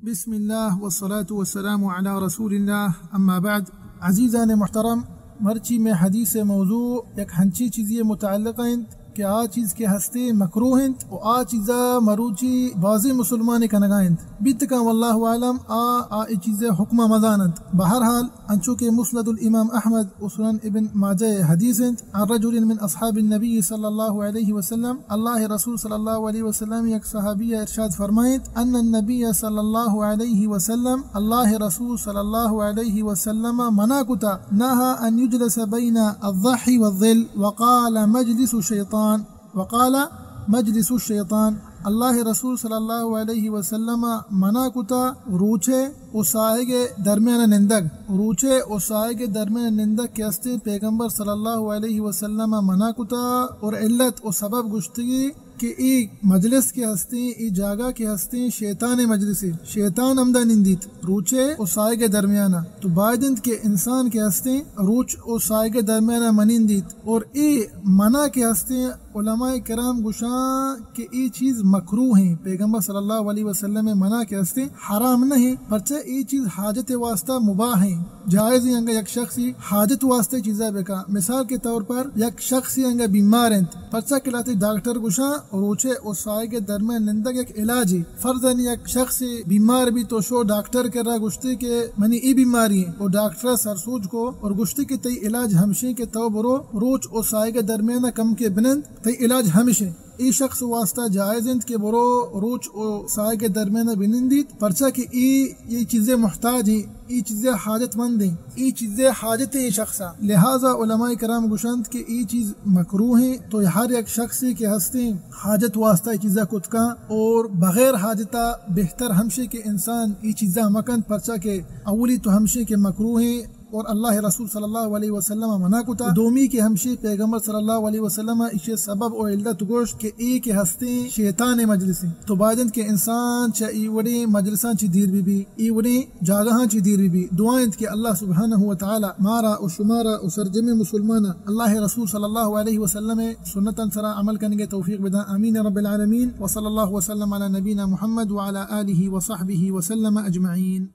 بسم اللہ والصلاة والسلام علی رسول اللہ، اما بعد۔ عزیزان محترم، مرچی میں حدیث موضوع یک ہنچی چیزی متعلق انت کہ آ چیز کہ ہستے مکروہ انت و آ چیزا مروچی بازیں مسلمانے کنگا انت۔ بیت کن واللہ اعلم آ، آ ای چیز حکمہ مزان انت۔ بہرحال، انچو کہ مسند الامام احمد و سنن ابن ماجہ حدیث انت، عن رجل من اصحاب النبی صلی اللہ علیہ وسلم، اللہ رسول صلی اللہ علیہ وسلم یک صحابی ارشاد فرمائیت، ان النبی صلی اللہ علیہ وسلم، اللہ رسول صلی اللہ علیہ وسلم منع کتا، نہا ان یجلس بین الضحی والظل، وقال مجلس شیطان، وقال مجلس الشیطان، اللہ رسول صلی اللہ علیہ وسلم منع کتا روچے و ساہگ درمیان نندگ، روچے و ساہگ درمیان نندگ کہ ہستیں پیغمبر صلی اللہ علیہ وسلم منع کتا، اور علت و سبب گوشتگی کہ ای مجلس کہ ہستیں، ای جاگہ کہ ہستیں، شیطان مجلس، شیطان ہمدا نندیت روچے و ساہگ درمیانا۔ تو باید انت کہ انسان کہ ہستیں روچ و ساہگ درمیانا منندیت، اور ای منع کہ ہستیں علماء کرام گوشاں کہ ای چیز مکروہ ہیں، پیغمبر صلی اللہ علیہ وسلم منع کہ ہستیں حرام نہیں، پرچہ ای چیز حاجت واسطہ مباح ہیں، جائز ہیں۔ انگا یک شخصی حاجت واسطہ چیزا بکا، مثال کے طور پر یک شخصی انگا بیمار انت، پرچہ کہ لاتے ڈاکٹر گوشاں روچے و ساہگ درمیان نندگ یک علاج ہے۔ فرضاً یک شخص بیمار بی تو شو ڈاکٹر کرا گوشتے کہ منی ای بیماری ہیں، و ڈاکٹر سرسوج کو اور گوشتے کہ تئی علاج ہمشیں کہ تو برو روچ و ساہگ درمیان کم کے بنند، تئی علاج ہمشیں۔ ای شخص واسطہ جائز انت کہ برو روچ و ساہگ درمیان بنندیت، پرچہ کہ ای، ای چیزے محتاج ہیں، ای چیزے حاجت مند ہیں، ای چیزے حاجت ہیں شخصا۔ لہذا علماء کرام گوشنت کہ ای چیز مکروہ ہیں، تو ہر یک شخصی کہ ہستیں حاجت واسطہ ای چیزا کت کن، اور بغیر حاجتا بہتر ہمشے کہ انسان ای چیزا مکن، پرچہ کہ اولی تو ہمشے کہ مکروہ ہیں، اور اللہ رسول صلی اللہ علیہ وسلم منع کتا۔ دومی کہ ہمشی پیغمبر صلی اللہ علیہ وسلم ایشی سبب و علت گوشت کہ ای کہ ہستیں شیطان مجلس ہیں۔ تو باید انت کہ انسان چہ ای وڑیں مجلساں چی دیر بی بی، ای وڑیں جاگہاں چی دیر بی بی۔ دعا انت کہ اللہ سبحانہ و تعالی مارا و شمارا و سرجمیں مسلمانا اللہ رسول صلی اللہ علیہ وسلم سنتاں سرا عمل کنگے توفیق بداں۔ آمین رب العالمین۔ وصلی اللہ وسلم علی نبینا محمد وعلی آلہ وصحبہ وسلم اجمعین۔